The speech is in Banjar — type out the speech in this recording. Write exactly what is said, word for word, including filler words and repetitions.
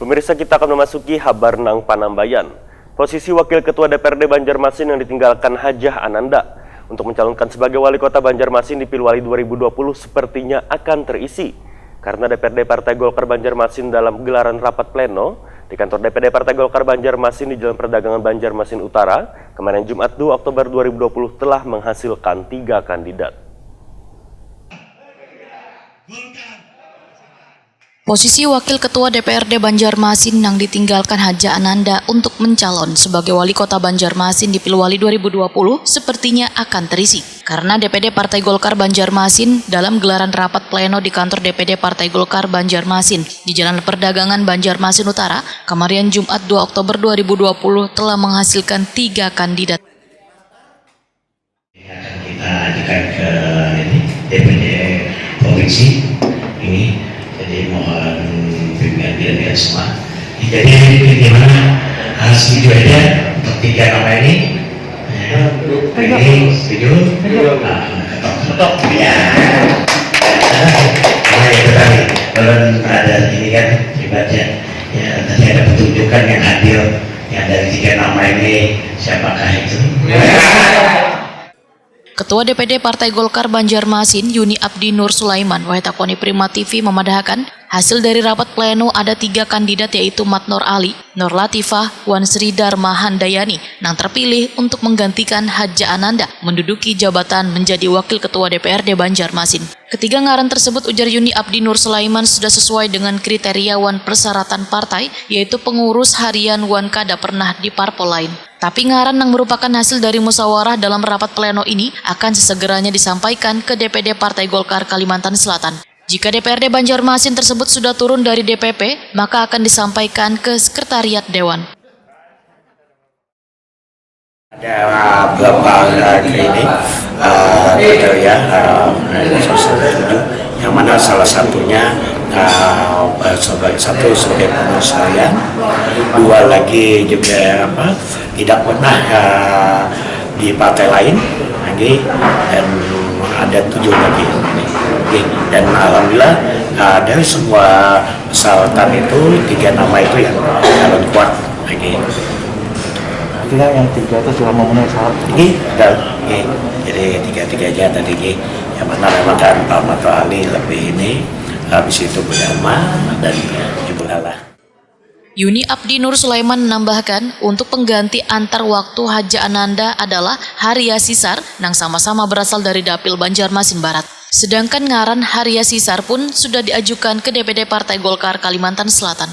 Pemirsa, kita akan memasuki habar nang panambayan. Posisi Wakil Ketua D P R D Banjarmasin yang ditinggalkan Hajah Ananda untuk mencalonkan sebagai Wali Kota Banjarmasin di Pilwali dua ribu dua puluh sepertinya akan terisi, karena D P R D Partai Golkar Banjarmasin dalam gelaran rapat pleno di kantor D P D Partai Golkar Banjarmasin di Jalan Perdagangan Banjarmasin Utara, kemarin Jumat dua Oktober dua ribu dua puluh telah menghasilkan tiga kandidat. Posisi Wakil Ketua D P R D Banjarmasin nang ditinggalkan Haja Ananda untuk mencalon sebagai Wali Kota Banjarmasin di Pilwali dua ribu dua puluh sepertinya akan terisi, karena D P D Partai Golkar Banjarmasin dalam gelaran rapat pleno di kantor D P D Partai Golkar Banjarmasin di Jalan Perdagangan Banjarmasin Utara, kemarin Jumat dua Oktober dua ribu dua puluh telah menghasilkan tiga kandidat. Ini akan kita ajukan ke ini D P D provinsi ini, jadi mohon pimpinan bidan-bidan semua. Jadi bagaimana, ah, setuju aja untuk tiga nama ini? Ya. Ini setuju? Ah, ketok. Ya. Nah, itu tadi. Belum ada ini kan, hebatnya. Ya, tadi ada petunjukan yang hadir. Yang dari tiga nama ini siapakah itu? Ketua D P D Partai Golkar Banjarmasin, Yuni Abdi Nur Sulaiman, wayah takoni Prima T V memadahakan, hasil dari rapat pleno ada tiga kandidat yaitu Mat Nur Ali, Nur Latifah, wan Sri Dharma Handayani nang terpilih untuk menggantikan Haja Ananda menduduki jabatan menjadi Wakil Ketua D P R D Banjarmasin. Ketiga ngaran tersebut, ujar Yuni Abdi Nur Sulaiman, sudah sesuai dengan kriteria wan persyaratan partai, yaitu pengurus harian wan kada pernah di parpol lain. Tapi ngaran nang merupakan hasil dari musyawarah dalam rapat pleno ini akan sesegeranya disampaikan ke D P D Partai Golkar Kalimantan Selatan. Jika D P R D Banjarmasin tersebut sudah turun dari D P P, maka akan disampaikan ke Sekretariat Dewan. Ada berapa, eh, ini, eh, kriteria, eh, yang mana salah satunya, eh, sebagai, satu sebagai pengurus harian, dua lagi juga apa, tidak pernah, eh, di partai lain lagi, dan ada tujuh lagi. Oke, dan alhamdulillah, eh, dari semua persyaratan itu tiga nama itu yang calon kuat lagi. Artinya yang tiga itu sudah memenuhi syarat. Ini, dan ini, jadi tiga-tiganya tadi ini, yang mana memang kan Pak Mato Ali lebih ini, habis itu Bu Dharma dan Ibu Lala. Yuni Abdi Nur Sulaiman menambahkan, untuk pengganti antar waktu Haja Ananda adalah Haria Sisar nang sama-sama berasal dari Dapil Banjarmasin Barat. Sedangkan ngaran Haria Sisar pun sudah diajukan ke D P D Partai Golkar Kalimantan Selatan.